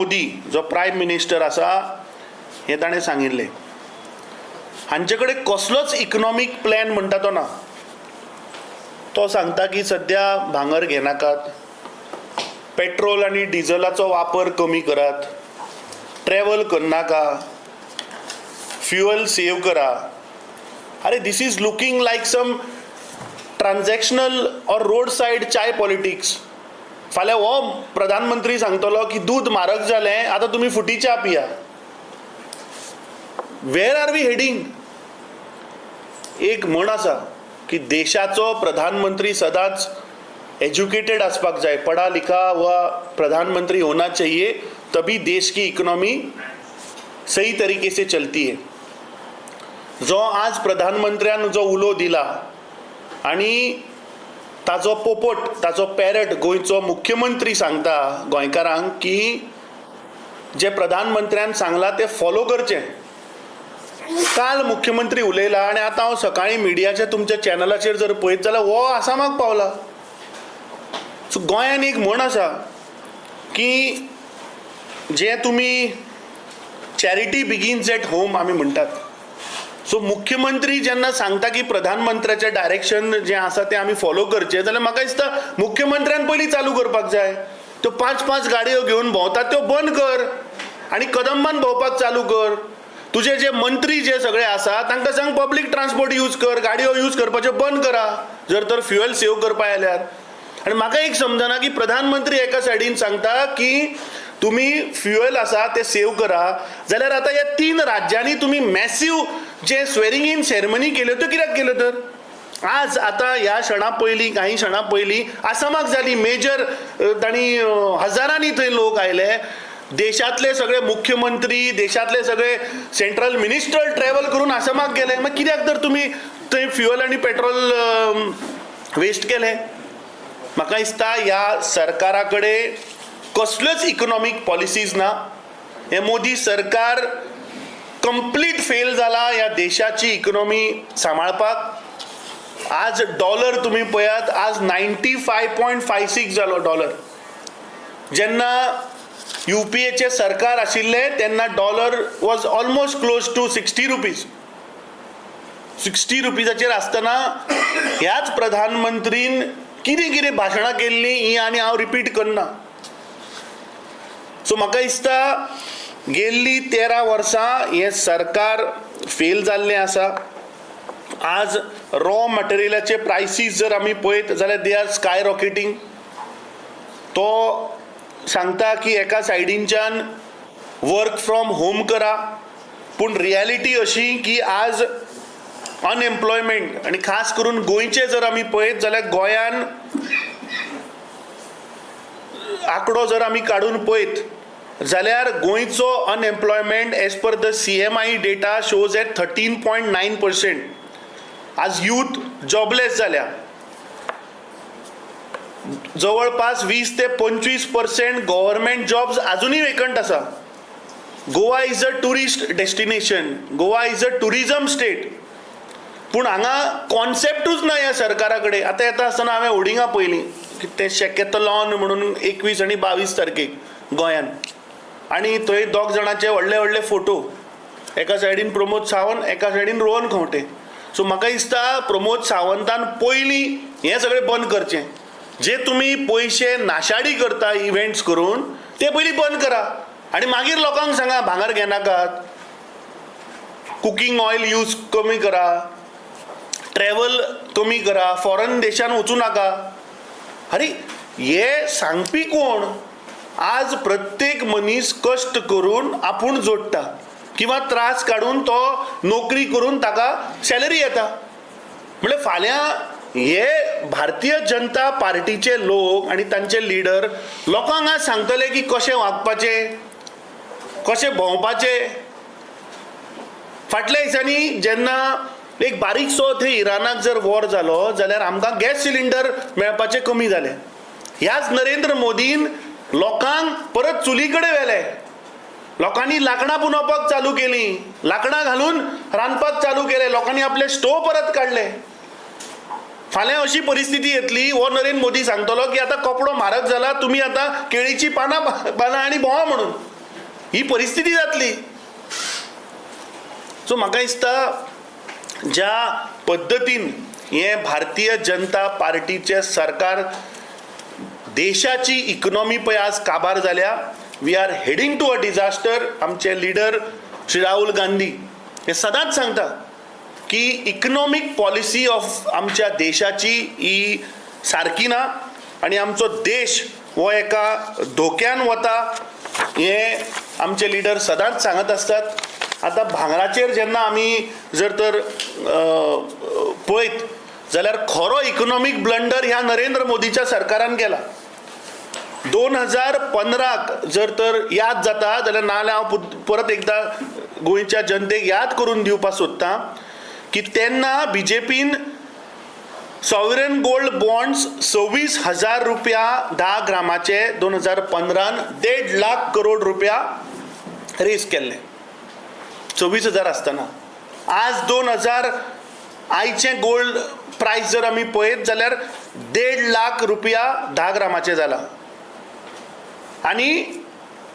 मोदी जो prime minister आसा हें ताणें सांगिल्लें. हांचे कडेन कसलोच इकनॉमीक प्लॅन म्हणटा तो ना. तो सांगता की सद्या भांगर घेनाकात, पेट्रोल आनी डिझलाचो वापर कमी करात, ट्रॅवल करनाका, फ्युअल सेव करा. अरे, this is looking like some transactional or road side chai politics. फाल्यां हो प्रधानमंत्री सांगतलो की दूद म्हारग जालें, आतां तुमी फुटी च्या पिया. Where are we heading? एक म्हण आसा की देशाचो प्रधानमंत्री सदांच एज्युकेटेड आसपाक जाय. पढ़ा लिखा हुआ प्रधानमंत्री होना चाहिए, तभी देश की इकॉनॉमी सही तरीके से चलती है. जो आज प्रधानमंत्र्यान जो उलो दिला आनी ताजो पोपट, ताजो पॅरट गोंयचो मुख्यमंत्री सांगता गोंयकारांक की जे प्रधानमंत्र्यान सांगलां तें फॉलो करचें. काल मुख्यमंत्री उलयला आनी आतां हांव सकाळीं मिडियाच्या तुमच्या चॅनलाचेर जर पळयत जाल्यार हो आसामाक पावला. सो गोंयान एक म्हण आसा की जें तुमी चॅरिटी बिगीन्स एट होम आमी म्हणटात. सो मुख्यमंत्री जेन्ना सांगता की प्रधानमंत्र्याचें डायरेक्शन जें आसा तें आमी फॉलो करचें, जाल्यार म्हाका दिसता मुख्यमंत्र्यान पयलीं चालू करपाक जाय. त्यो पांच पांच गाडयो घेवन भोंवतात त्यो बंद कर आनी कदंबान भोंवपाक चालू कर. तुजे जे मंत्री जे सगळे आसा तांकां सांग, पब्लीक ट्रान्सपोर्ट यूज कर, गाडयो यूज करपाच्यो बंद करा जर तर फ्युएल सेव करपा जाल्यार. आनी म्हाका एक समजना की प्रधानमंत्री एका सायडीन सांगता की तुमी फ्युएल आसा तें सेव करा, जाल्यार आतां ह्या तीन राज्यांनी तुमी मॅसीव जे स्वेरिंग इन सेरेमनी केल्यो त्यो कित्याक केल्यो? तर आज आतां ह्या क्षणा पयलीं, काही क्षणा पयलीं आसामाक जाली मेजर. तांणी हजारांनी थंय लोक आयले. देशांतले सगळे मुख्यमंत्री, देशांतले सगळे सेंट्रल मिनिस्टर ट्रॅवल करून आसामाक गेले. मागीर कित्याक तर तुमी थंय फ्युअल आनी पेट्रोल वेस्ट केलें? म्हाका दिसता ह्या सरकारा कडेन कसल्योच इकनॉमीक पॉलिसीज ना. हें मोदी सरकार कंप्लीट फेल जाला ह्या देशाची इकनॉमी सांबाळपाक. आज डॉलर तुमी पळयात, आज 95.56 जालो डॉलर. जेन्ना युपीएचें सरकार आशिल्लें तेन्ना dollar was almost close to ₹60. 60 रुपीजाचेर आसतना ह्याच प्रधानमंत्रीन कितें कितें भाशणां केल्लीं हीं आनी हांव रिपीट करना. सो म्हाका दिसता गेल्लीं 13 वर्सां हें सरकार फेल जाल्लें आसा. आज रॉ मटेरियलाचे प्रायसीस जर आमी पळयत जाल्यार they are sky rocketing. तो सांगता की एका सायडीनच्यान वर्क फ्रॉम होम करा, पूण रियलिटी अशी की आज अनएम्प्लॉयमेंट आनी खास करून गोंयचें जर आमी पळयत जाल्यार गोंयान आंकडो जर आमी काडून पळयत जाल्यार गोंयचो unemployment as per the CMIE data shows at 13.9%. आज यूथ जॉबलेस जाल्या. जवळपास 20 ते 25% गव्हर्मेंट जॉब्स अजुनूय वेकंट आसा. Goa is a tourist destination, Goa is a tourism state, पूण हांगा कॉन्सेप्टूच ना ह्या सरकारा कडेन. आतां येता आसतना हांवें होर्डिंगां पळयलीं की ते शॅकेथलॉन म्हणून 21 आनी 22 तारखेक गोंयान आनी थंय दोग जाणांचे व्हडले व्हडले फोटो, एका सायडीन प्रमोद सावंत, एका सायडीन रोहन खंवटे. सो म्हाका दिसता प्रमोद सावंतान पयलीं हें सगळें बंद करचें. जे तुमी पयशे नाशाडी करता इव्हेंट्स करून ते पयलीं बंद करा आनी मागीर लोकांक सांगा भांगर घेनाकात, कुकींग ऑयल यूज कमी करा, ट्रॅवल कमी करा, फॉरन देशान वचूं नाका. अरे, हे सांगपी कोण? आज प्रत्येक मनीस कश्ट करून आपूण जोडटा किंवा त्रास काडून तो नोकरी करून ताका सॅलरी येता. म्हणजे फाल्यां हे भारतीय जनता पार्टीचे लोक आनी तांचे लिडर लोकांक आज सांगतले की कशें वागपाचें, कशें भोंवपाचें. फाटल्या दिसांनी जेन्ना एक बारीकसो थंय इराणाक जर वॉर जालो जाल्यार आमकां गॅस सिलिंडर मेळपाचें कमी जालें. ह्याच नरेंद्र मोदीन लोकांक परत चुली कडेन व्हेले. लोकांनी लांकडां पुंजोवपाक चालू केलीं, लांकडां घालून रांदपाक चालू केलें, लोकांनी आपले स्टोव परत काडले. फाल्यां अशी परिस्थिती येतली, हो नरेंद्र मोदी सांगतलो की आतां कपडो म्हारग जाला, तुमी आतां केळीची पानां बांदा आनी भोंवा म्हणून. ही परिस्थिती जातली. सो म्हाका दिसता ज्या पद्दतीन हें भारतीय जनता पार्टीचें सरकार देशाची इकनॉमी पळय आज काबार जाल्या, we are heading to a disaster. आमचे लिडर श्री राहुल गांधी हे सदांच सांगता की इकनॉमीक पॉलिसी ऑफ आमच्या देशाची ही सारकी ना आनी आमचो देश हो एका धोक्यान वता, हें आमचे लिडर सदांच सांगत आसतात. आतां भांगराचेर जेन्ना आमी जर तर पळयत जाल्यार खरो इकनॉमीक ब्लंडर ह्या नरेंद्र मोदीच्या सरकारान केला. 2015क जर तर याद जाता जाल्यार, नाजाल्यार हांव परत एकदां गोंयच्या जनतेक याद करून दिवपाक सोदतां की तेन्ना बीजेपीन सॉवरन गोल्ड बॉन्ड्स 26,000 रुपया 10 ग्रामाचे 2015न 1.5 लाख करोड रुपया रेज केल्ले 26,000 आसतना. आज 2000 आयचें गोल्ड प्रायस जर आमी पळयत जाल्यार 1.5 लाख रुपया 10 ग्रामाचे जाला आनी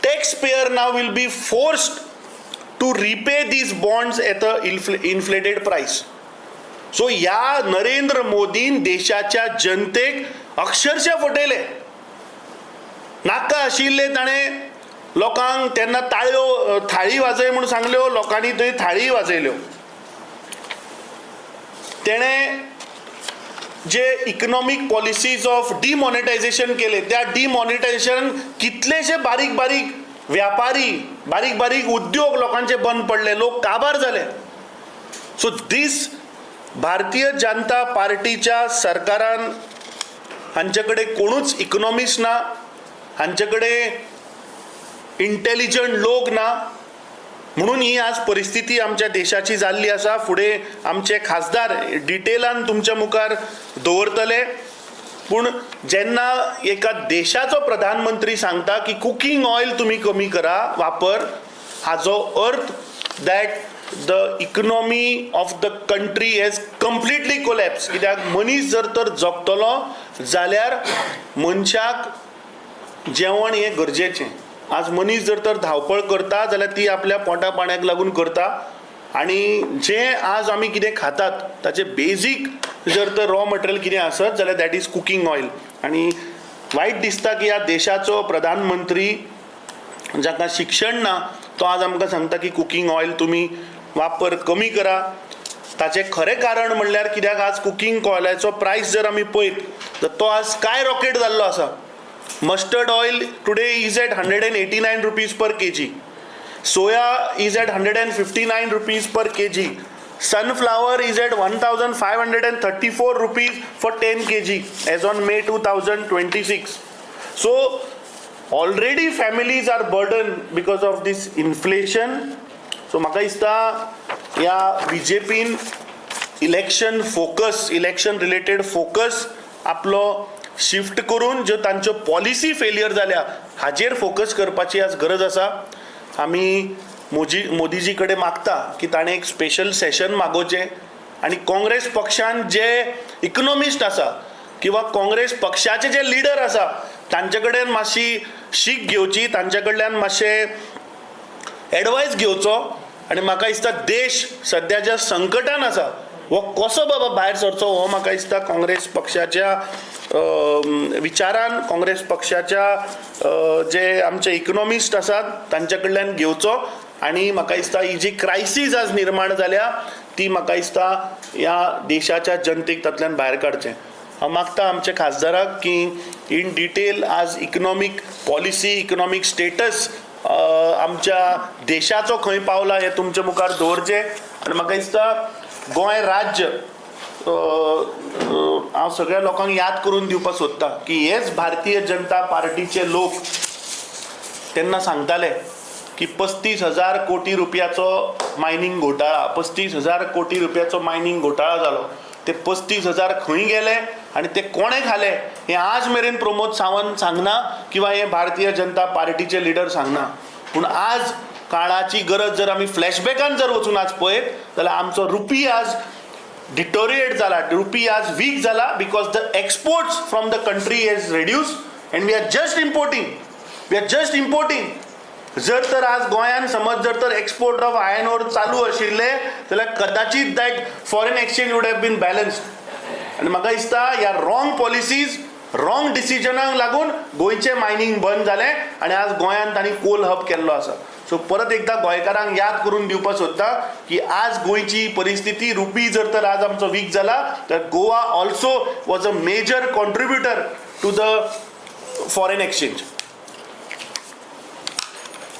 tax payer now will be forced to repay these bonds at a inflated price. So ह्या नरेंद्र मोदीन देशाच्या जनतेक अक्षरशः फटयले. नाका आशिल्ले ताणें लोकांक तेन्ना ताळयो थाळी वाजय म्हूण सांगल्यो, लोकांनी थंय थाळी वाजयल्यो. तेणें जे इकनॉमीक पॉलिसीज ऑफ डिमॉनिटायझेशन केले, त्या डिमॉनिटायझेशन कितलेशे बारीक बारीक व्यापारी, बारीक बारीक उद्योग लोकांचे बंद पडले, लोक काबार जाले. सो दीस भारतीय जनता पार्टीच्या सरकारान, हांचे कडेन कोणूच इकनॉमिस्ट ना, हांचे कडेन इंटेलिजंट लोक ना, म्हणून ही आज परिस्थिती आमच्या देशाची जाल्ली आसा. फुडें आमचे खासदार डिटेलान तुमच्या मुखार दवरतले, पूण जेन्ना एका देशाचो प्रधानमंत्री सांगता की कुकींग ऑयल तुमी कमी करा वापर, हाजो अर्थ that the economy of the country has completely collapse. कित्याक मनीस जर तर जगतलो जाल्यार मनशाक जेवण हें गरजेचें. आज मनीस जर तर धांवपळ करता जाल्यार ती आपल्या पोटा पाण्याक लागून करता आनी जें आज आमी कितें खातात ताचें बेजीक जर तर रॉ मटेरियल कितें आसत जाल्यार that is cooking oil. आनी वायट दिसता की ह्या देशाचो प्रधानमंत्री जाका शिक्षण ना तो आज आमकां सांगता की कुकींग ऑयल तुमी वापर कमी करा. ताचें खरें कारण म्हणल्यार कित्याक आज कुकींग ऑयलाचो प्रायस जर आमी पळयत तर तो आज स्काय रॉकेट जाल्लो आसा. Mustard oil today is at ₹189 per kg, soya is at ₹159 per kg, sunflower is at ₹1534 for 10 kg as on May 2026. So already families are burdened because of this inflation. So म्हाका दिसता ह्या बीजेपीन election focus, election related focus आपलो shift करून ज्यो तांच्यो policy failure जाल्या हाजेर focus करपाची आज गरज आसा. आमी मोदीजी कडेन मागता की ताणें एक स्पेशल सेशन मागोवचें आनी काँग्रेस पक्षान जे इकनॉमिस्ट आसा किंवा काँग्रेस पक्षाचे जे लिडर आसा तांचे कडेन मातशी शीक घेवची, तांचे कडल्यान मातशें एडवायस घेवचो आनी म्हाका दिसता देश सद्या ज्या संकटान आसा हो कसो बाबा भायर सरचो हो म्हाका दिसता काँग्रेस पक्षाच्या विचारान, काँग्रेस पक्षाच्या जे आमचे इकनॉमिस्ट आसात तांच्या कडल्यान घेवचो आनी म्हाका दिसता ही जी क्रायसीस आज निर्माण जाल्या ती म्हाका दिसता ह्या देशाच्या जनतेक तातूंतल्यान भायर काडचें. हांव मागता आमच्या खासदाराक की इन डिटेल आज इकनॉमीक पॉलिसी, इकनॉमीक स्टेटस आमच्या देशाचो खंय पावला हें तुमच्या मुखार दवरचें. आनी म्हाका दिसता गोंय राज्य, हांव सगळ्या लोकांक याद करून दिवपाक सोदतां की हेच भारतीय जनता पार्टीचे लोक तेन्ना सांगताले की 35,000 कोटी रुपयाचो मायनींग घोटाळा, 35,000 कोटी रुपयाचो मायनींग घोटाळा जालो. ते 35,000 खंय गेले आनी ते कोणें खाले हें आज मेरेन प्रमोद सावंत सांगना किंवा हे भारतीय जनता पार्टीचे लिडर सांगना. पूण आज काळाची गरज जर आमी फ्लॅशबॅकान जर वचून आज पळयत जाल्यार आमचो रुपी आज डिटोरिएट जाला, रुपी आज वीक जाला because the exports from the country has reduce and we are just importing, we are just importing. जर तर आज गोंयान समज जर तर एक्सपोर्ट ऑफ आयर्न ओर चालू आशिल्ले जाल्यार कदाचित that foreign exchange would have been balanced. आनी म्हाका दिसता ह्या रॉंग पॉलिसीज, रॉंग डिसिजनाक लागून गोंयचें मायनींग बंद जालें आनी आज गोंयान तांणी कोल हब केल्लो आसा. सो परत एकदां गोंयकारांक याद करून दिवपाक सोदता की आज गोंयची परिस्थिती, रुपी जर तर आज आमचो वीक जाला तर Goa also was a major contributor to the foreign exchange.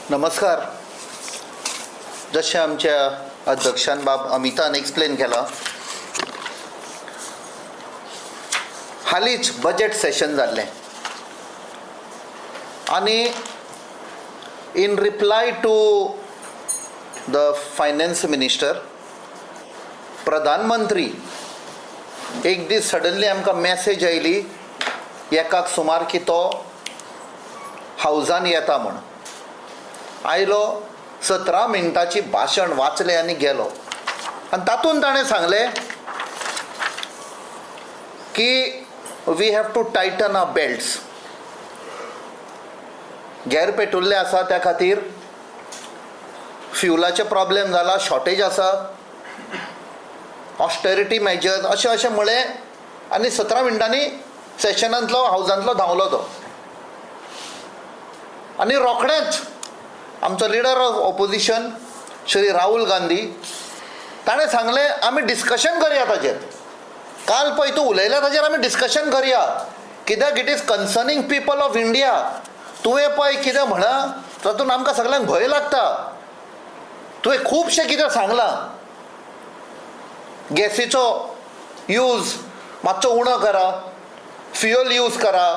नमस्कार. जशें आमच्या अध्यक्षान बाब अमितान एक्सप्लेन केलां, हालींच बजट सेशन जाल्लें आनी in reply to the finance minister प्रधानमंत्री एक दीस सडनली आमकां मॅसेज आयली एकाक सुमार की तो हावजान येता म्हूण. आयलो, 17 मिनटांची भाशण वाचलें आनी गेलो. आनी तातूंत ताणें सांगलें की we have to tighten our belts. गैर पेटुल्ले आसा त्या खातीर फ्युलाचे प्रॉब्लेम जाला, शॉर्टेज आसा, ऑस्टेरिटी मेजर्स अशें अशें म्हळें आनी 17 मिनटांनी सेशनांतलो हावजांतलो धांवलो तो. आनी रोखडेंच आमचो leader of opposition Shri Rahul Gandhi ताणें सांगलें आमी डिस्कशन करया ताजेर, काल पळय तूं उलयल्या ताजेर आमी डिस्कशन करया, कित्याक it is concerning people of India. तुवें पळय कितें म्हणा तातूंत आमकां सगल्यांक भंय लागता. तुवें खुबशें कितें सांगलां, गॅसीचो यूज मातसो उणो करा, फ्युअल यूज करा,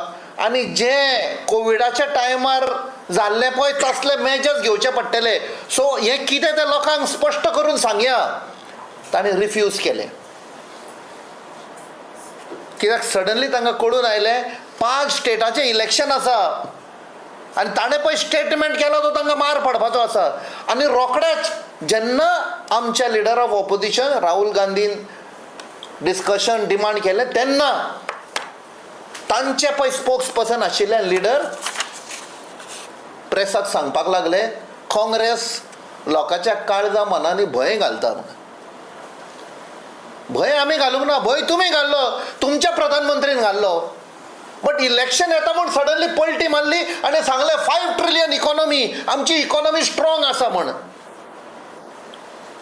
आनी जें कोविडाच्या टायमार जाल्लें पळय तसले मेजर्स घेवचे पडटले. सो हें कितें तें लोकांक स्पश्ट करून सांगया. ताणें रिफ्यूज केलें कित्याक सडनली तांकां कळून आयलें 5 स्टेटाचें इलेक्शन आसा आनी ताणें पळय स्टेटमेंट केलो तो तांकां मार पडपाचो आसा. आनी रोखडेंच जेन्ना आमच्या लिडर ऑफ ऑपोजिशन राहुल गांधीन डिस्कशन डिमांड केलें तेन्ना तांचे पळय स्पोक्स पर्सन आशिल्ले लिडर प्रेसाक सांगपाक लागले काँग्रेस लोकांच्या काळजा मनांनी भंय घालता म्हणून. भंय आमी घालूंक ना, भंय तुमी घाल्लो, तुमच्या प्रधानमंत्रीन घाल्लो. बट इलेक्शन येता म्हूण सडनली पलटी मारली आनी सांगलें 5 ट्रिलियन इकॉनॉमी, आमची इकॉनॉमी स्ट्रॉंग आसा म्हण.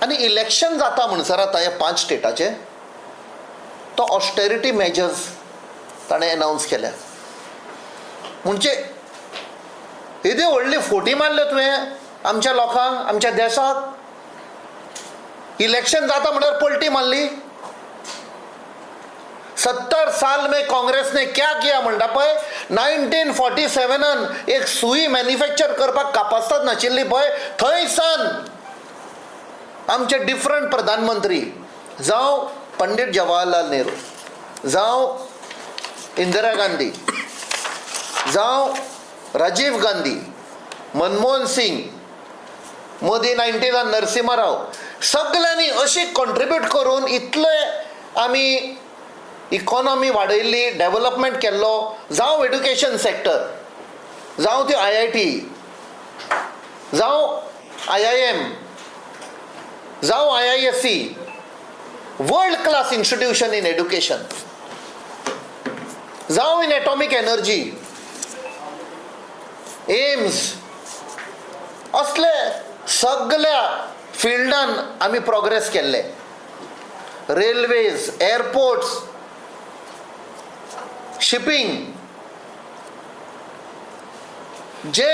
आनी इलेक्शन जाता म्हणसर आतां ह्या 5 स्टेटाचे तो ऑस्टेरिटी मेजर्स ताणें एनावन्स केल्या. म्हणजे येदी व्हडली फोटी मारल्यो तुवें आमच्या लोकांक, आमच्या देशाक. इलेक्शन जाता म्हळ्यार पलटी मारली. 70 साल में काँग्रेस ने क्या किया म्हणटा पळय, 1947 एक सुई मॅन्युफॅक्चर करपाक कापास्ताद नाशिल्ली पळय, थंय सान आमचे डिफरंट प्रधानमंत्री जावं पंडित जवाहरलाल नेहरू, जावं इंदिरा गांधी, जावं Rajiv Gandhi, Manmohan Singh, Modi 90s Narasimha Rao, सगल्यांनी अशी कॉन्ट्रिब्यूट करून इतले आमी इकॉनॉमी वाडयल्ली, डेवलपमेंट केल्लो, जावं एड्युकेशन सेक्टर, जावं त्यो IIT, जावं IIM, जावं IISc, world class institution in education, जावं इन एटॉमीक एनर्जी, एम्स, असले सगल्या फिल्डान आमी प्रोग्रेस केल्ले. रेल्वेज, एअरपोर्ट्स, शिपींग, जे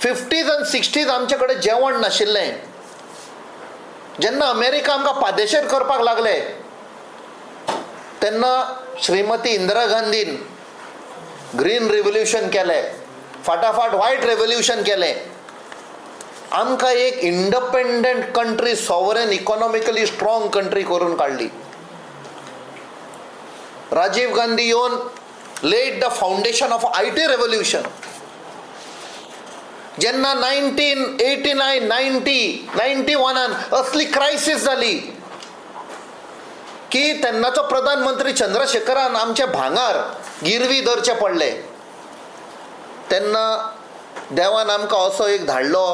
50s आनी 60s आमचे कडेन जेवण नाशिल्लें, जेन्ना अमेरिका आमकां पादेशेर करपाक लागले तेन्ना श्रीमती इंदिरा गांधीन ग्रीन रेवोल्युशन केलें, फाटाफाट व्हायट रेवोल्युशन केलें. आमकां एक independent country, sovereign, economically strong country करून काडली. राजीव गांधी येवन laid the foundation of IT revolution. जेन्ना 1989, 90, 91 असली क्रायसीस जाली की तेन्नाचो प्रधानमंत्री चंद्रशेखरान आमचे भांगार गिरवी दरचे पडले, तेन्ना देवान आमकां असो एक धाडलो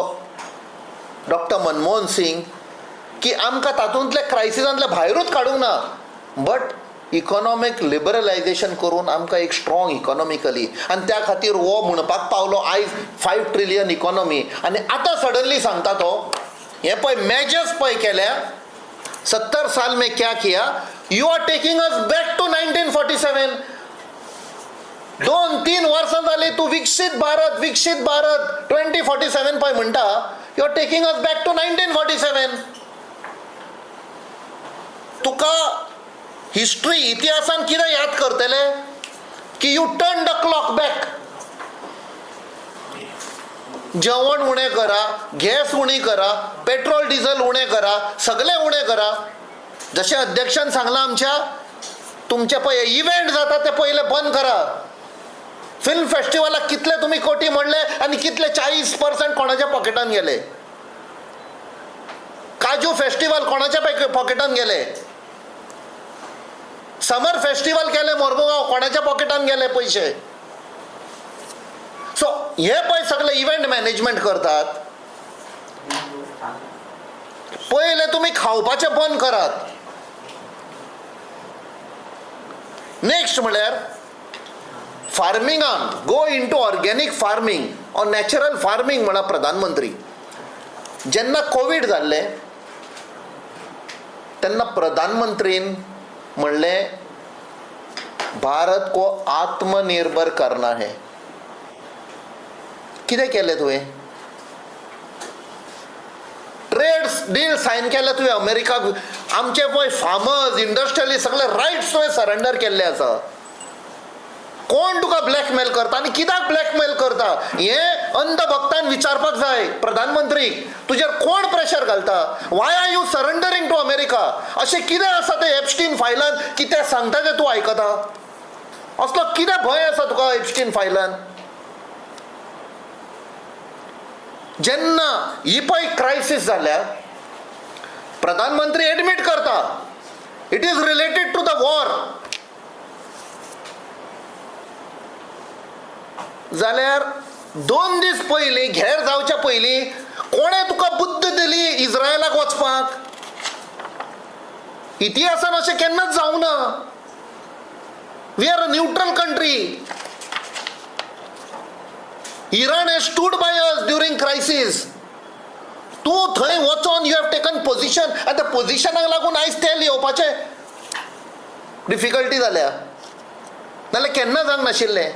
डॉक्टर मनमोहन सिंग की आमकां तातूंतल्या क्रायसिसांतल्या भायरूच काडूंक ना, बट इकॉनॉमीक लिबरलायजेशन करून आमकां एक स्ट्रॉंग इकॉनॉमिकली, आनी त्या खातीर हो म्हणपाक पावलो आयज 5 ट्रिलियन इकॉनॉमी. आनी आतां सडनली सांगता तो हें पळय मॅजर्स पळय केल्या 70 साल में क्या किया, you are taking us back to 1947. 2-3 वर्सां जाली तूं विकसीत भारत विकसीत भारत 2047 पळय म्हणटा, you are taking us back to 1947. तुका हिस्ट्री इतिहासान कितें याद करतले की you turn the clock back. जेवण उणें करा, गॅस उणी करा, पेट्रोल डिझल उणें करा, सगळें उणें करा. जशें अध्यक्षान सांगलां आमच्या, तुमचे पळय इव्हेंट जाता ते पयले बंद करा. फिल्म फेस्टिवलाक कितले तुमी कोटी म्हणले आनी कितले 40% कोणाच्या पॉकेटान गेले. काजू फेस्टिवल कोणाच्या पॉकेटान गेले, समर फेस्टिवल केले मोरमुगांव कोणाच्या पॉकेटान गेले पयशे. सो हे पळय सगळे इव्हेंट मॅनेजमेंट करतात. पयले तुमी खावपाचें बंद करात. नेक्स्ट म्हळ्यार फार्मिंगान go into organic farming or natural farming म्हणा प्रधानमंत्री. जेन्ना कोवीड जाल्लें तेन्ना प्रधानमंत्रीन म्हणलें भारत को आत्मनिर्भर करना है. कितें केलें तुवें? ट्रेड डील सायन केले तुवें अमेरिकाक. आमचे पळय फार्मर्स इंडस्ट्रियलिस्ट सगळे रायट्स तुवें सरेंडर केल्ले आसा. कोण तुका ब्लॅकमेल करता आनी कित्याक ब्लॅकमेल करता हें अंधभक्तान विचारपाक जाय प्रधानमंत्री. तुजेर कोण प्रेशर घालता? Why are you surrendering to America? अशें कितें आसा तें एपस्टीन फायलान कितें सांगता तें तूं आयकता? असलो कितें भंय आसा तुका एपस्टीन फायलान? जेन्ना ही पळय क्रायसीस जाल्या प्रधानमंत्री एडमीट करता it is related to the war, जाल्यार 2 दीस पयलीं घेर जावच्या पयलीं कोणें तुका बुद्द दिली इस्रायलाक वचपाक? इतिहासान अशें केन्नाच जावंक ना. We are a neutral country. Iran has stood by us during crisis. तूं थंय वचोन you have taken position आनी त्या पोजिशनाक लागून आयज तेल येवपाचें डिफिकल्टी जाल्या, नाल्यार केन्ना जावंक नाशिल्लें.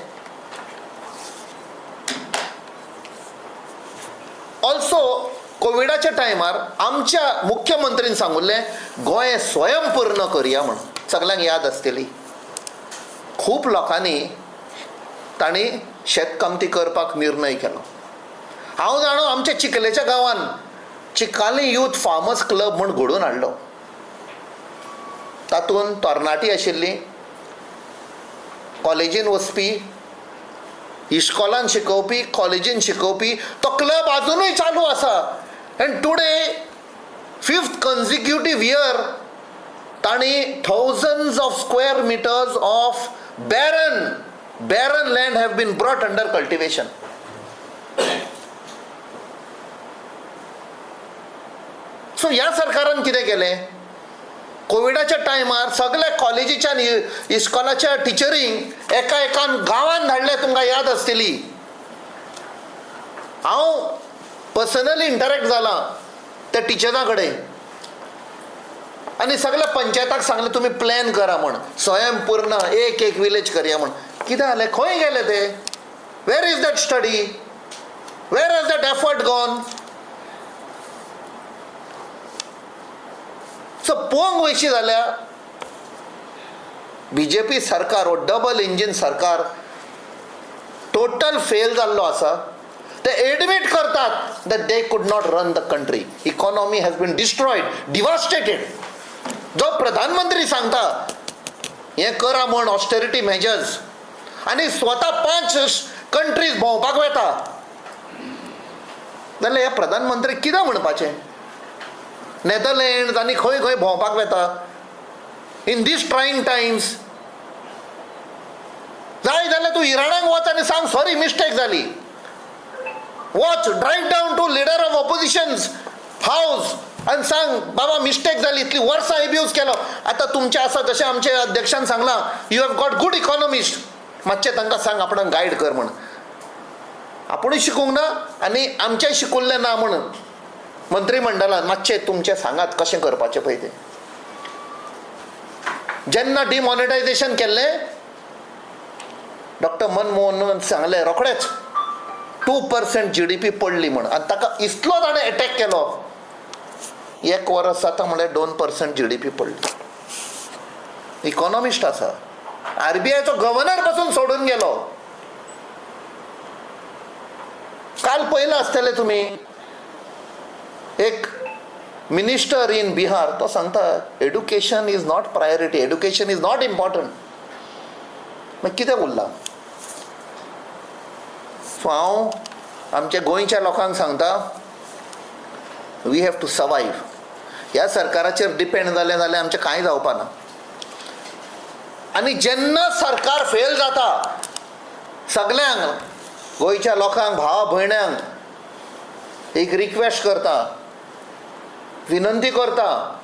ऑल्सो कोविडाच्या टायमार आमच्या मुख्यमंत्रीन सांगिल्लें गोंय स्वयंपूर्ण करया म्हण. सगल्यांक याद आसतली. खूब लोकांनी तांणी शेतकामती करपाक निर्णय केलो. हांव जाणो आमच्या चिखलेच्या गांवान चिकाली यूथ फार्मर्स क्लब म्हूण घडोवन हाडलो. तातूंत तरणाटी आशिल्ली, कॉलेजीन वचपी, इश्कोलान शिकोवपी, कॉलेजीन शिकोवपी. तो क्लब आजुनूय चालू आसा. And today 5th consecutive year तांणी thousands of square meters of barren land have been brought under cultivation. So ह्या सरकारान कितें केलें? कोविडाच्या टायमार सगल्या कॉलेजीच्या आनी इस्कॉलाच्या टिचरींक एका एकान गांवान धाडले. तुमकां याद आसतली. हांव पर्सनली इंटरेक्ट जाला त्या टिचरां कडेन आनी सगल्या पंचायताक सांगलें तुमी प्लॅन करा म्हण, स्वयंपूर्ण एक एक विलेज करया म्हण. कितें जालें? खंय गेले ते? Where is that study? Where is that effort gone? So पळोवंक वयशी जाल्यार बीजेपी सरकार हो डबल इंजीन सरकार टोटल फेल जाल्लो आसा. ते एडमीट करतात that they could not run the country. Economy has been destroyed, devastated. जो प्रधानमंत्री सांगता हें करा म्हण ऑस्टेरिटी मेजर्स, आनी स्वता 5 कंट्रीज भोंवपाक वता, जाल्यार हे प्रधानमंत्री कितें म्हणपाचें? नेदरलँड्स आनी खंय खंय भोंवपाक वता इन these trying times. जाय जाल्यार तूं इराणाक वच आनी सांग सॉरी मिस्टेक जाली. Watch, drive down to leader of opposition's house आनी सांग, बाबा मिस्टेक जाली, इतली वर्सां एब्यूज केलो. आतां तुमचें आसा, जशें आमचे अध्यक्षान सांगलां, you have got good economist, मातशें तांकां सांग आपणाक गायड कर म्हण. आपुणूय शिकूंक ना आनी आमचेंय शिकुल्लें ना म्हण मंत्रीमंडळान मातशें तुमचें सांगात कशें करपाचें पळय तें. जेन्ना डिमॉनिटायझेशन केल्लें, डॉक्टर मनमोहनान सांगलें रोखडेच 2% GDP पडली म्हण, आनी ताका इतलो ताणें एटॅक केलो, एक वर्स जाता म्हळ्यार 2% GDP पडली. इकॉनॉमिस्ट आसा, RBIचो गव्हर्नर पासून सोडून गेलो. काल पळयलां आसतलें तुमी, एक मिनिस्टर इन बिहार तो सांगता education is not priority, education is not important. मागीर कितें उरलां? सो हांव आमच्या गोंयच्या लोकांक सांगता, we have to survive. ह्या सरकाराचेर डिपेंड जालें जाल्यार आमचें कांय जावपा ना. आनी जेन्ना सरकार फेल जाता, सगल्यांक गोंयच्या लोकांक, भावा भयण्यांक एक रिक्वेस्ट करता, विनंती करता,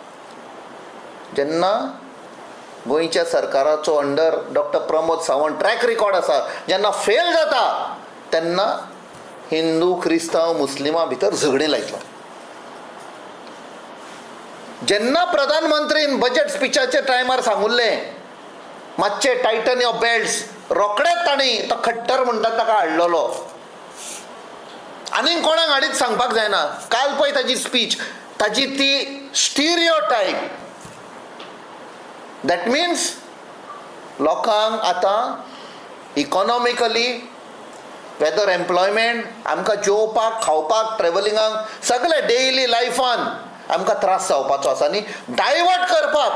जेन्ना गोंयच्या सरकाराचो under doctor Pramod Sawant track record आसा, जेन्ना फेल जाता तेन्ना हिंदू क्रिस्तांव मुस्लिमां भितर झगडीं लायतलो. जेन्ना प्रधानमंत्रीन बजेट स्पिचाच्या टायमार सांगुल्लें मातशें टायटन your belts, रोखडेच तांणी तो खट्टर म्हणटात ताका हाडलेलो. आनीक कोणाक हाडीत सांगपाक जायना. काल पळय ताजी स्पीच, ताजी ती स्टिरियो टायप, that means लोकांक आतां इकॉनॉमिकली वेदर एम्प्लॉयमेंट, आमकां जेवपाक खावपाक ट्रेवलिंगाक सगळे डेली लायफान आमकां त्रास जावपाचो आसा आनी डायवर्ट करपाक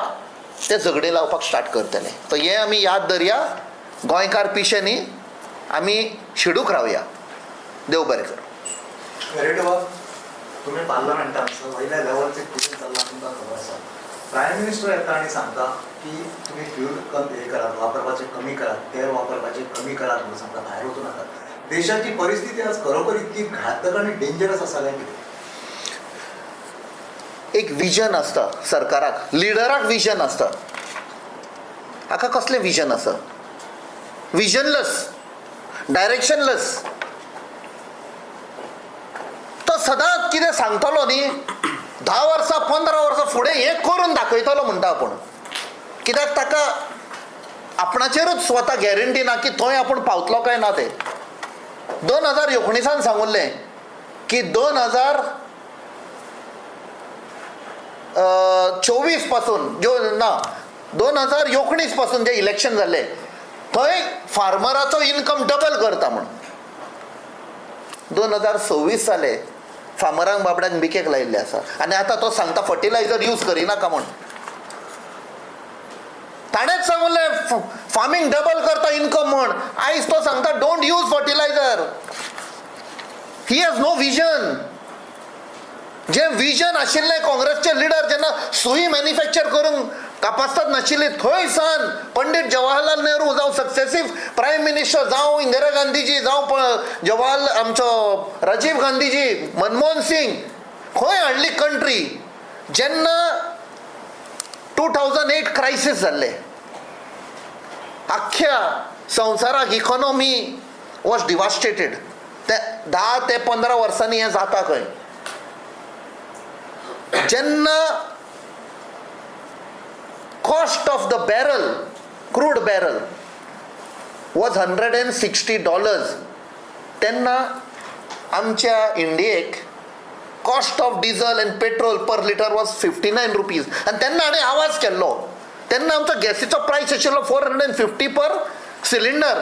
ते झगडे लावपाक स्टार्ट करतले. सो हें आमी याद धरया, गोंयकार पिशे न्ही, आमी शिडूक रावया. देव बरें करूं. तुमी पार्लमेंटान वयल्या लेवलचेर कितें चल्लां तुमकां खबर आसा. प्रायम मिनिस्टर येता आनी सांगता की तुमी फ्यूल हे करात, वापरपाचें कमी करात, तेल वापरपाचें कमी करात म्हणून सांगता, भायर वचूं नाकात. देशाची परिस्थिती आज खरोखर इतकी घातक आनी डेंजरस आसा काय कितें? एक विजन आसता सरकाराक, लिडराक विजन आसता. हाका कसलें विजन आसा? विजनलस, डायरेक्शनलस. तो सदांच कितें सांगतलो न्ही, 10 वर्सां 15 वर्सां फुडें हें करून दाखयतलो म्हणटा आपूण. कित्याक ताका आपणाचेरूच स्वता गॅरंटी ना की थंय आपूण पावतलो काय ना तें. 2019 सांगुल्लें की 2024 पासून ज्यो ना 2019 पासून जें इलेक्शन जाल्लें थंय फार्मराचो इनकम डबल करता म्हूण. 2026 जालें, फार्मरांक बाबड्यांक बिकेक लायिल्लें आसा आनी आतां तो सांगता फर्टिलायझर यूज करिनाका म्हूण. ताणेंच सांगलें फार्मींग डबल करता इनकम म्हूण. आयज तो सांगता don't use fertilizer. He has no vision. J vision आशिल्लें काँग्रेसचे लिडर जेन्ना सुई मॅन्युफॅक्चर करूंक कापास्ताद नाशिल्ली, थंय सान पंडीत जवाहरलाल नेहरू जावं सक्सेसीव प्रायम मिनिस्टर जावं इंदिरा गांधीजी जावं जवाहरलाल आमचो राजीव गांधीजी, मनमोहन सिंग, खंय हाडली कंट्री. जेन्ना 2008 क्रायसीस जाल्लें, आख्ख्या संवसाराक इकॉनॉमी वॉज डिवास्टेटेड. ते 10 ते 15 वर्सांनी हें जाता खंय. जेन्ना cost of the barrel, crude barrel was $160, तेन्ना आमच्या इंडियेक cost of diesel and petrol per litre was 59 rupees. आनी तेन्ना हाणें आवाज केल्लो. तेन्ना आमचो गॅसीचो प्रायस आशिल्लो 450 पर सिलिंडर.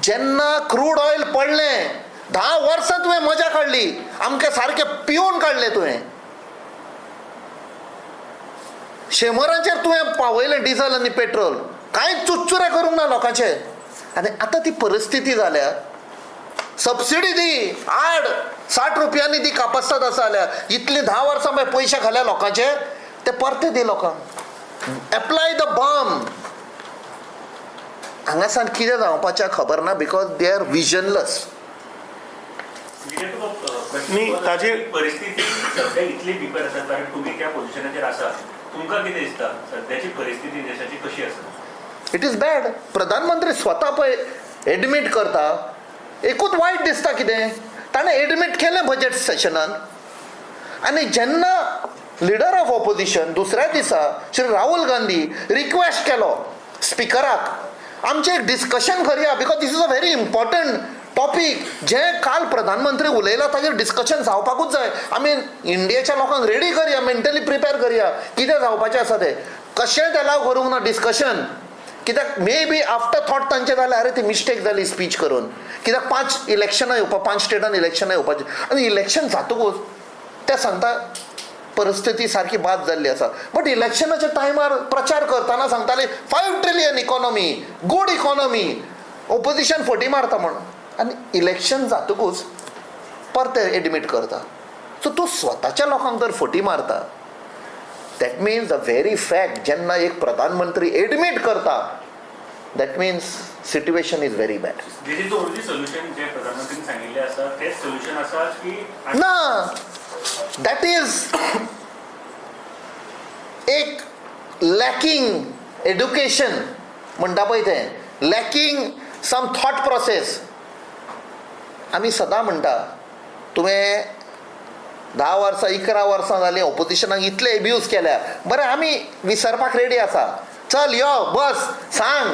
जेन्ना क्रूड ऑयल पडलें, 10 वर्सां तुवें मजा काडली, आमकां सारकें पिवन काडलें तुवें. 100 तुवें पावयलें डिझल आनी पेट्रोल, कांय चुच्चुरे करूंक ना लोकांचे. आनी आतां ती परिस्थिती जाल्या, सबसिडी दी आड 60 रुपयांनी दी कापस्ताद आसा जाल्यार, इतलीं 10 वर्सां मागीर पयशे खाल्या लोकांचे ते परते दी लोकांक. Apply the balm. हांगासान कितें जावपाचें खबर ना, because they are visionless. Vijay, तुका प्रश्न न्ही, परिस्थिती सध्या इतली बिकट आसा, कारण तुमी त्या पोझिशनाचेर आसा, तुमकां कितें दिसता सध्याची परिस्थिती देशाची कशी आसा? It is bad. प्रधानमंत्री स्वता पळय एडमीट करता, एकूच वायट दिसता कितें, ताणें एडमीट केलें बजेट सेशनान. आनी जेन्ना लिडर ऑफ ऑपोजिशन दुसऱ्या दिसा श्री राहुल गांधी रिक्वेस्ट केलो स्पिकराक, आमचें एक डिस्कशन करया, because this is a very important topic. जें काल प्रधानमंत्री उलयला ताजेर डिस्कशन जावपाकूच जाय. आमी इंडियेच्या लोकांक रेडी करया, मेंटली प्रिपेर करया कितें जावपाचें आसा तें. कशेंच एलाव करूंक ना डिस्कशन, कित्याक मे बी आफ्टर थॉट तांचें जालें, अरे ती मिस्टेक जाली स्पीच करून. कित्याक 5 इलेक्शनां येवपा, 5 स्टेटान इलेक्शनां येवपाचीं, आनी इलेक्शन जातकूच ते सांगता परिस्थिती सारकी बाद जाल्ली आसा. बट इलेक्शनाच्या टायमार प्रचार करतना सांगताले 5 trillion economy, good economy, opposition फटी मारता म्हण. आनी इलेक्शन जातकूच परते एडमीट करता. सो तूं स्वताच्या लोकांक जर फटी मारता, that means the very fact जेन्ना एक प्रधानमंत्री एडमीट करता, that means situation is very bad. This is the only solution जे प्रधानमंत्रीन सांगिल्लें आसा, तेच सोल्युशन आसा की ना, that is एक लॅकिंग एड्युकेशन म्हणटा पळय तें, लॅकिंग सम थॉट प्रोसेस. आमी सदां म्हणटा, तुवें 10 वर्सां 11 वर्सां जालीं ऑपोजिशनाक इतले एब्यूज केल्या, बरें आमी विसरपाक रेडी आसा, चल यो बस सांग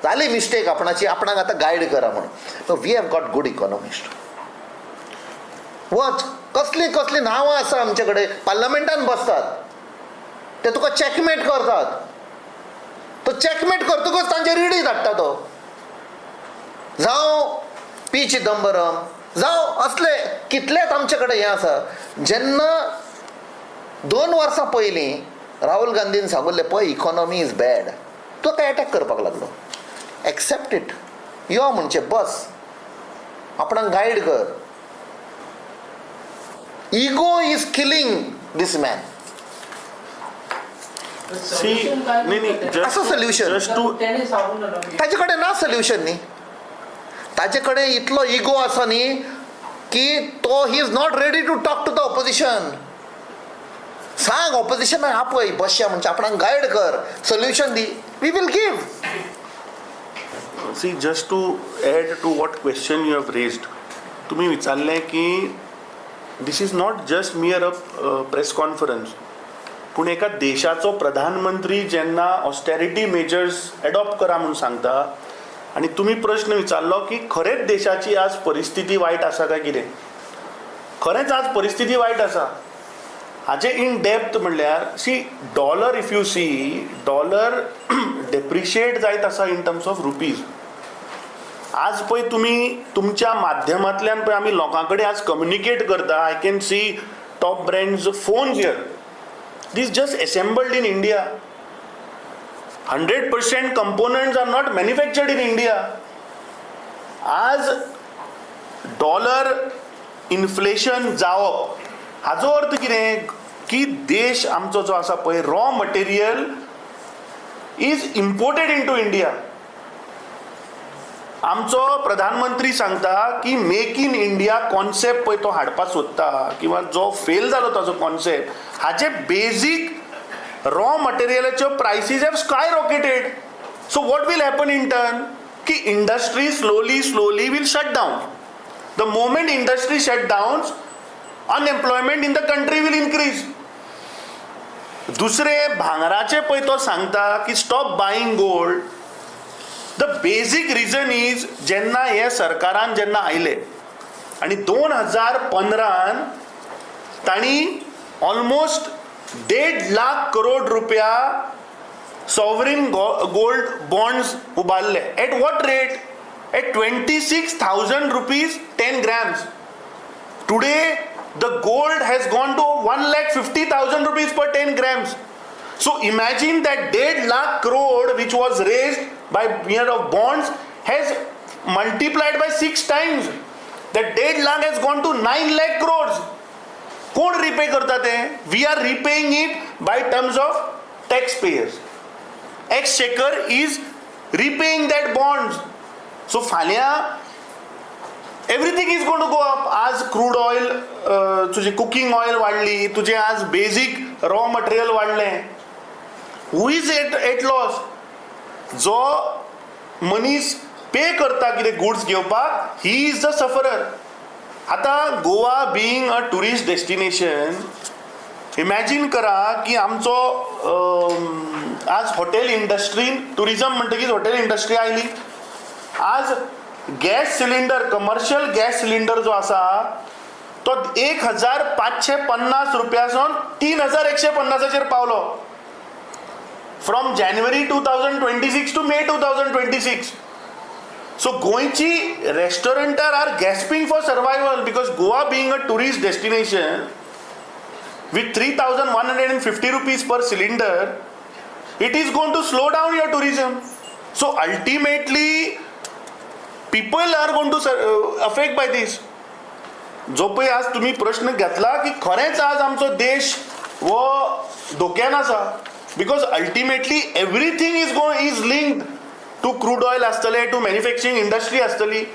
जाली मिस्टेक आपणाची, आपणाक आतां गायड करा म्हणून. We have got good economist. वच, कसलीं कसलीं नांवां आसा आमचे कडेन, पार्लमेंटान बसतात ते तुका चॅकमेट करतात. तो चॅकमेट करतकूच तांचे रिडी धाडटा तो, जावं पी चिदंबरम, जावं असले कितलेच आमचे कडेन हें आसा. जेन्ना 2 वर्सां पयलीं राहुल गांधीन सांगिल्लें पळय इकॉनॉमी is bad, तो काय एटॅक करपाक लागलो. एक्सेप्ट it, यो म्हणचे बस आपणाक गायड कर. Ego is killing this man. See, न्ही न्ही, असो solution. Just to ताजे कडेन ना सोल्युशन न्ही, ताजे कडेन इतलो इगो आसा न्ही की तो he is not ready to talk to the opposition. सांग ऑपोजिशनाक आपय, बसया म्हणजे आपणाक गायड कर, solution the, we will give. See, just to add to what question you have raised, तुम्ही विचारलें की this is not just mere a press conference, पूण एका देशाचो प्रधानमंत्री जेन्ना ऑस्टेरिटी मेजर्स एडॉप्ट करा म्हूण सांगता आनी तुमी प्रश्न विचारलो की खरेंच देशाची आज परिस्थिती वायट आसा काय कितें, खरेंच आज परिस्थिती वायट आसा. हाजे इन डेप्थ म्हणल्यार, see dollar, if you see dollar depreciate जायत आसा इन टर्म्स ऑफ रुपीज. आज पळय तुमी तुमच्या माध्यमांतल्यान पळय आमी लोकां कडेन आज कम्युनिकेट करता. I can see top brands phones here, this just assembled in India. 100% components are not manufactured in India. आज डॉलर इन्फ्लेशन जावप हाजो अर्थ कितें की देश आमचो जो आसा पळय raw material is imported into India. आमचो प्रधानमंत्री सांगता की मेक इन इंडिया कॉन्सेप्ट पळय तो हाडपाक सोदता किंवा जो फेल जालो ताजो कॉन्सेप्ट, हाजे बेजीक रॉ मटेरियलाच्यो prices have skyrocketed. So what will happen in turn की industry slowly slowly will shut down. The moment industry shut downs, unemployment in the country will increase. दुसरे भांगराचे पळय तो सांगता की stop buying gold. The basic reason is जेन्ना हे सरकारान जेन्ना आयले आनी 2015 तांणी ऑलमोस्ट 1.5 लाख करोड रुपया सॉवरीन गोल्ड बॉन्ड्स उबारले. At what rate? At 26,000 rupees 10 grams. Today the gold has gone to 1,50,000 rupees per 10 grams. So imagine that 1.5 lakh crore which was raised by mere of bonds has multiplied by 6 times. That 1.5 lakh has gone to 9 lakh crores. कोण repay करता ते? We are repaying it by terms of taxpayers. Exchequer is repaying that bonds. So फाल्यां Everything is gonna go up. आज crude oil, तुजें cooking oil वाडली, तुजें आज basic raw material वाडलें. Who is at loss? जो मनीस पे करता कितें गुड्स घेवपाक, he is the sufferer. आतां Goa being a tourist destination, imagine करा की आमचो आज हॉटेल इंडस्ट्रीन, टुरिजम म्हणटकीच हॉटेल इंडस्ट्री आयली. आज gas cylinder, commercial gas cylinder जो आसा तो 1550 रुपयासून 3150चेर पावलो from January 2026 to May 2026. So गोंयची रेस्टॉरंटां are gasping for survival, because Goa being a tourist destination, with 3150 rupees per cylinder, it is going to slow down your tourism. So ultimately people are going to affect by this. जो पळय आज तुमी प्रश्न घेतला की खरेंच आज आमचो देश हो धोक्यान आसा, because ultimately everything is linked to crude oil आसतलें, टू मॅन्युफॅक्चरींग इंडस्ट्री आसतली.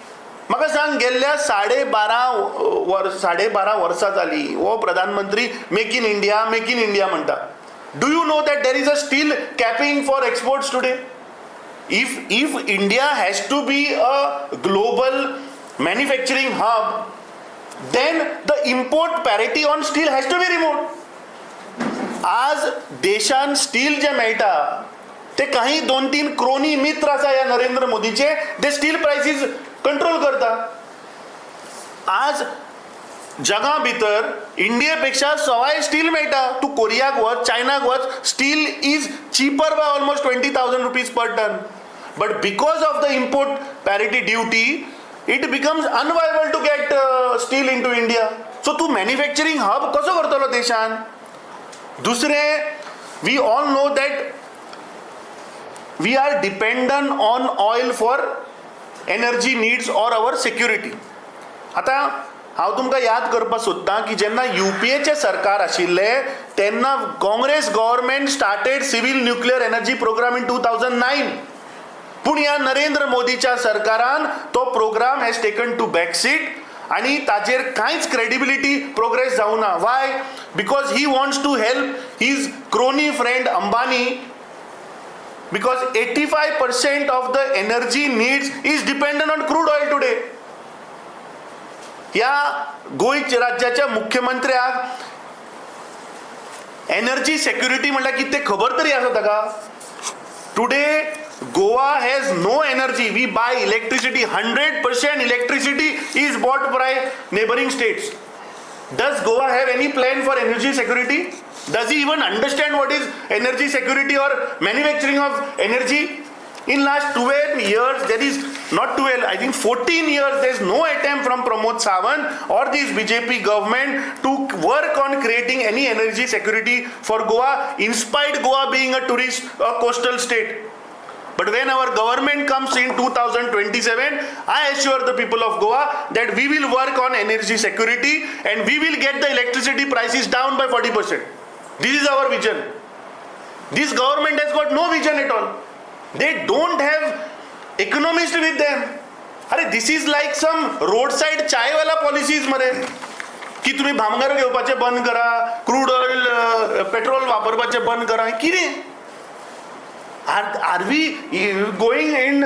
म्हाका सांग, गेल्ल्या 12.5 वर्सां जालीं हो प्रधानमंत्री Make in India, Make in India म्हणटा. Do you know that there is a steel capping for exports today? If India has to be a global manufacturing hub, then the import parity on steel has to be removed. आज देशान steel जे मेळटा ते काही दोन तीन crony मित्र आसा ह्या नरेंद्र मोदीचे, ते स्टील प्रायसीस कंट्रोल करता. आज जगा भितर इंडिये पेक्षा सवाय स्टील मेळटा. तूं कोरियाक वच, चायनाक वच, steel is cheaper by almost ₹20,000 per ton, but because of the import parity duty, it becomes unviable to get steel into India. So तूं मॅन्युफॅक्चरींग हब कसो करतलो देशान? दुसरें, we all know that we are dependent on oil for energy needs or our security. आतां हांव तुमकां याद करपाक सोदतां की जेन्ना युपीएचें सरकार आशिल्लें तेन्ना Congress government started civil nuclear energy program in 2009. पूण ह्या नरेंद्र मोदीच्या सरकारान तो program has taken to back seat आनी ताजेर कांयच क्रेडिबिलिटी प्रोग्रेस जावना. Why? Because he wants to help his crony friend Ambani, because 85% of the energy needs is dependent on crude oil today. ह्या गोंय राज्याच्या मुख्यमंत्र्याक एनर्जी सेक्युरिटी म्हणल्यार कितें तें खबर तरी आसा ताका? Today Goa has no energy. We buy electricity. 100% electricity is bought by neighbouring states. Does Goa have any plan for energy security? Does he even understand what is energy security or manufacturing of energy? In last 12 years, there is not 12, I think 14 years, there is no attempt from Pramod Sawant or this BJP government to work on creating any energy security for Goa, in spite Goa being a tourist, a coastal state. But when our government comes in 2027, I assure the people of Goa that we will work on energy security and we will get the electricity prices down by 40%. This is our vision. This government has got no vision at all. They don't have economists with them. अरे, this is like some roadside Chaiwala policies मरे, की तुम्ही भामगार घेवपाचें बंद करा, crude oil petrol वापरपाचें बंद करा. कितें, are we going in,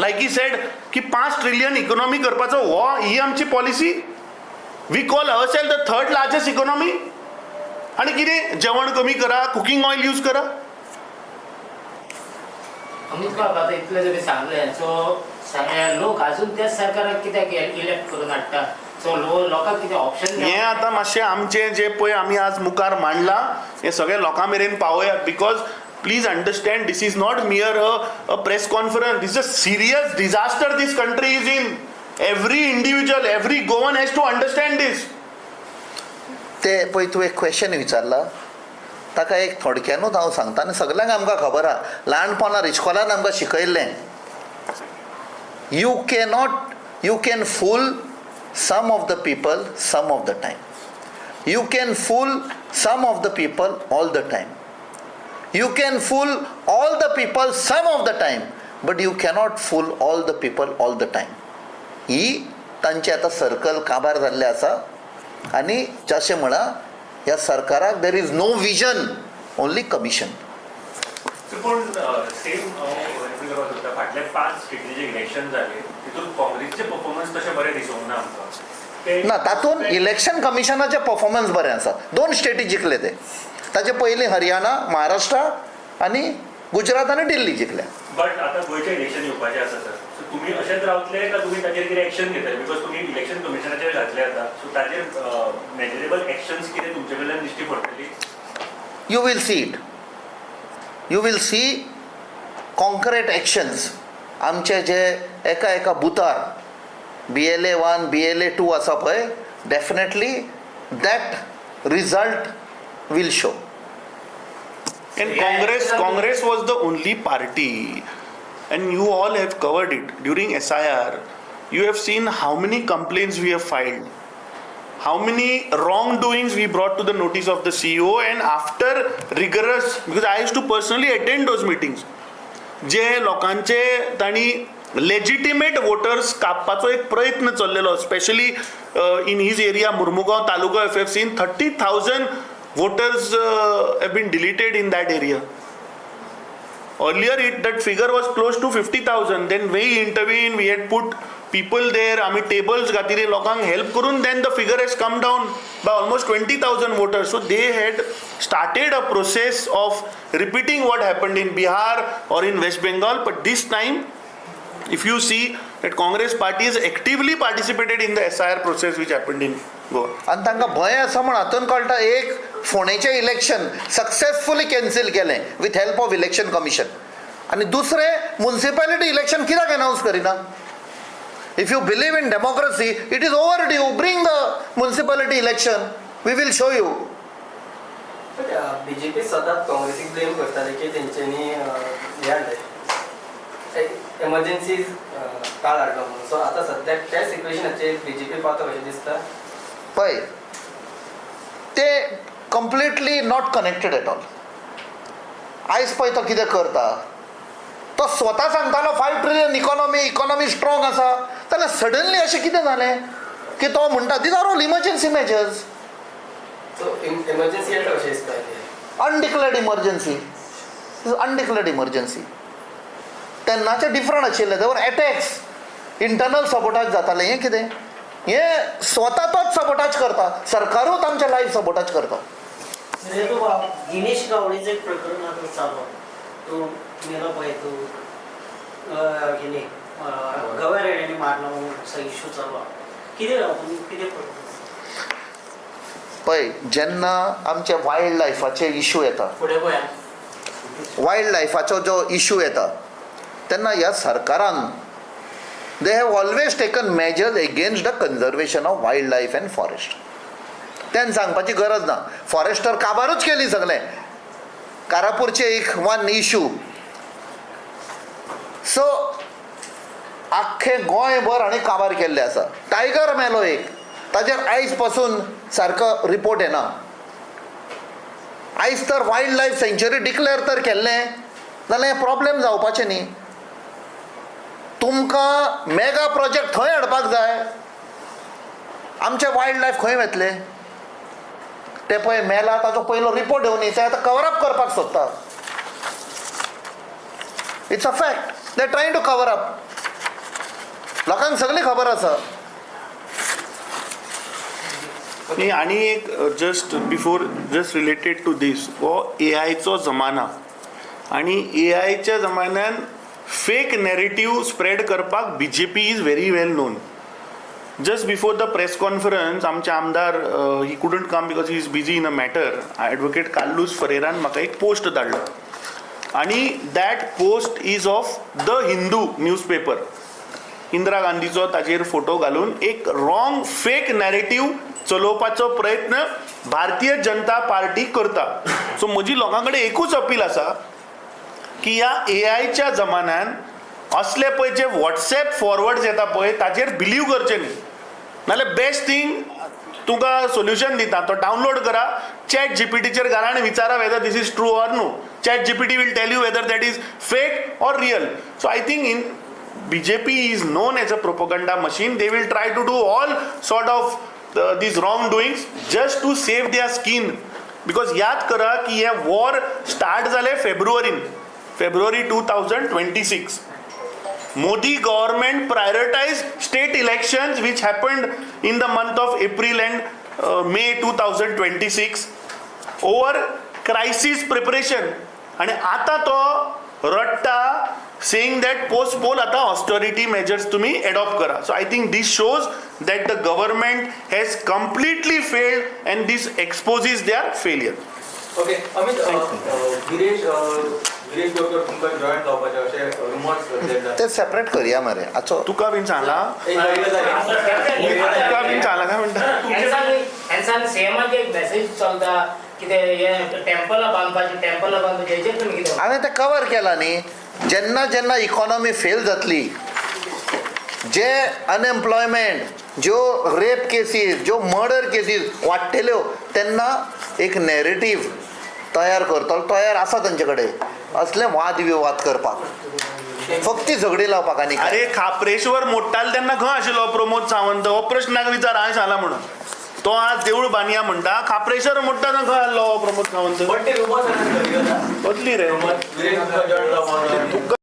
like he said की 5 ट्रिलियन इकॉनॉमी करपाचो हो ही आमची policy? We call ourself the third largest economy आणि कितें, जेवण कमी करा, कुकिंग ऑयल यूज करा. अमित बाब, आता इतलें जरी सांगलें, सो लोक अजून त्याच सरकाराक कित्याक इलेक्ट करून हाडटा? सो लोकांक कितें ऑप्शन? हें आतां मातशें आमचें जें पळय आमी आज मुखार मांडलां, हें सगळें लोकां मेरेन पावयात, because please understand, this is not mere a press conference. This a serious disaster this country is in. Every individual, every Goan has to understand this. ते पळय, तूं एक क्वेश्चन विचारला, ताका एक थोडक्यानूच हांव सांगता आनी सगल्यांक आमकां खबर आहा, ल्हानपणार इस्कोलान आमकां शिकयल्लें, you cannot, you can fool some of the people some of the time, you can fool some of the people all the time, you can fool all the people some of the time, but you cannot fool all the people all the time. ही तांचे आतां circle काबार जाल्लें आसा. आनी जशें म्हळां ह्या सरकाराक there is no vision, only commission. पूण सेम हांव करपाक सोदता, फाटल्या 5 स्टेटींनी जे इलेक्शन जाले तितून काँग्रेसचे परफॉर्मन्स तशें बरें दिसूंक ना आमकां. ना, तातूंत इलेक्शन कमिशनाचें परफॉर्मन्स बरें आसा. 2 स्टेटी जिखले ते, ताचे पयलीं हरियाणा, महाराष्ट्र आनी गुजरात आनी दिल्ली जिखल्या. बट आतां गोंयचें इलेक्शन येवपाचें आसा सर, सो तुमी अशेंच रावतले काय तुमी ताचेर कितें एक्शन घेतले? Because तुमी इलेक्शन कमिशनाचेर घातले आतां, सो ताचेर मेजरेबल एक्शन्स कितें तुमचे कडल्यान दिश्टी पडटली? You will see it, you will see concrete actions. आमचे जे एका एका बुथार BLA 1, BLA 2 आसा पळय, definitely that result will show. And Congress was the only party, and you all have covered it during SIR. You have seen how many complaints we have filed, how many wrongdoings we brought to the notice of the CEO, and after rigorous, because I used to personally attend those meetings, जे लोकांचे तांणी legitimate voters कापपाचो एक प्रयत्न चल्लेलो, specially in his area Mormugao taluka, if have seen 30,000 voters have been deleted in that area. Earlier that figure was close to 50,000. Then we intervened, we had put people there, आमी tables घातिल्ले लोकांक help करून, then the figure has come down by almost 20,000 voters. So they had started a process of repeating what happened in Bihar or in West Bengal, but this time if you see that Congress party has actively participated in the SIR process which happened in Goa. आनी तांकां भंय आसा म्हण हातून कळटा. एक फोंडेचें election successfully cancel केलें with help of election commission, आनी दुसरें मुन्सिपालिटी इलेक्शन कित्याक अनावन्स करिना? If you believe in democracy, it is overdue. Bring the municipality election, we will show you. But BJP सदांच काँग्रेसीक ब्लेम करताले की तेंच्यांनी हें हाडलें, एमर्जन्सी काळ हाडलो म्हणून. सो आतां सद्याक त्या सिट्युएशनाचेर बीजेपी पावता कशें दिसता? पळय, ते completely not connected at all. आयज पळय तो कितें करता, तो स्वता सांगतालो 5 trillion economy, economy strong आसा, जाल्यार सडनली अशें कितें जालें की तो म्हणटा these are all emergency measures. So emergency येता कशें दिसता? Undeclared emergency, undeclared emergency. तेन्नाचें डिफरंट आशिल्लें, there were attacks, internal sabotage जातालें. हें कितें, हें स्वता तोच सबोटाज करता, सरकारूच आमचें लायफ सबोटाज करता. दिनेश गावडेचं एक प्रकरण आता चालू, तो मेला पळय, तो हेने गव्या रेड्यांनी मारला म्हणून असो इशू चालू आहा, कितें कितें पळय, जेन्ना आमचे वायल्ड लायफाचे इशू येता, फुडें पळया, वायल्ड लायफाचो जो इशू येता तेन्ना ह्या सरकारान they have always taken measures against the conservation of wild life and forest. तेन्ना सांगपाची गरज ना, फॉरेस्टर काबारूच केली सगळें. कारापूरचे एक वन इशू, सो आख्खें गोंयभर हांणी काबार केल्लें आसा. टायगर मेलो एक, ताजेर आयज पासून सारको रिपोर्ट येना. आयज तर वायल्ड लायफ सँच्युरी डिक्लेअर तर केल्लें जाल्यार हें प्रॉब्लेम जावपाचें न्ही. तुमकां मेगा प्रोजेक्ट थंय हाडपाक जाय, आमचें वायल्ड लायफ खंय वतलें? ते पळय मेला ताचो पयलो रिपोर्ट येवनी, ते आतां कवर अप करपाक सोदता. It's a fact, they trying to cover up. लोकांक सगळी खबर आसा. न्ही, आनी एक just before, just related to this, हो एआयचो जमाना आनी एआयच्या जमान्यान fake narrative spread करपाक BJP is very well known. Just before the press conference आमचे आमदार, he couldn't come because he is busy in a matter, advocate Carlos फरेरान म्हाका एक post धाडलो आनी that post is of The Hindu newspaper. Indira गांधीचो ताजेर photo घालून एक wrong fake narrative चलोवपाचो प्रयत्न भारतीय जनता पार्टी करता. सो म्हजी लोकां कडेन एकूच अपील आसा की ह्या एआयच्या जमान्यान असले पळय जे वॉट्सॅप फॉरवर्ड येता पळय ताजेर बिलीव करचें न्ही. नाल्यार बेस्ट थींग तुका सोल्युशन दिता, तो डावनलोड करा, चॅट जीपीटीचेर घाला आनी विचारा whether this is true or no. Chat GPT will tell you whether that is fake or real. So I think in BJP is known as a propaganda machine. They will try to do all sort of these wrong doings just to save their skin, because याद करा की हे war start जाले फेब्रुवारीन, February 2026. Modi government prioritize state elections, which happened in the month of April and May 2026, over crisis preparation. आणि आता तो रडटा, saying that post pole आता ऑस्टरिटी मेजर्स तुम्ही एडॉप्ट करा. So I think this shows that the government has completely failed and this exposes their failure. Okay Amit, Viresh Viresh Borkar तुमकां join जावपाचे अशे रुमर्स चलतात. ते सेपरेट करया मरे आचो. तुका बीन सांगला? एक वयले जाले. तुका बीन सांगला काय म्हणटा? हेंसान सीएमाचे एक मेसेज चलता कितें हे टेम्पलां बांदपाचें, टेम्पलां बांदपाचें, हेचेर तुमी कितें? हांवें तें कवर केलां न्ही. जेन्ना जेन्ना इकॉनॉमी फेल जातली, जे अनएम्प्लॉयमेंट, ज्यो रेप केसीस, ज्यो मर्डर केसीस वाडटल्यो, तेन्ना एक नॅरेटीव तयार करतलो. तयार आसा तांचे कडेन असले वाद विवाद करपाक, फक्त झगडी लावपाक आनी काय. अरे, खाप्रेश्वर मोडटाले तेन्ना खंय आशिल्लो प्रमोद सावंत? हो प्रश्नाक विचार. हांवें सांगला म्हणून तो आज देऊळ बांदया म्हणटा. खाप्रेश्वर मोडटा तेन्ना खंय आसलो प्रमोद सावंत? बट ते रुमर्स आसा. कसली रे? विरेश तुमकां जॉईन जावपाक. तुका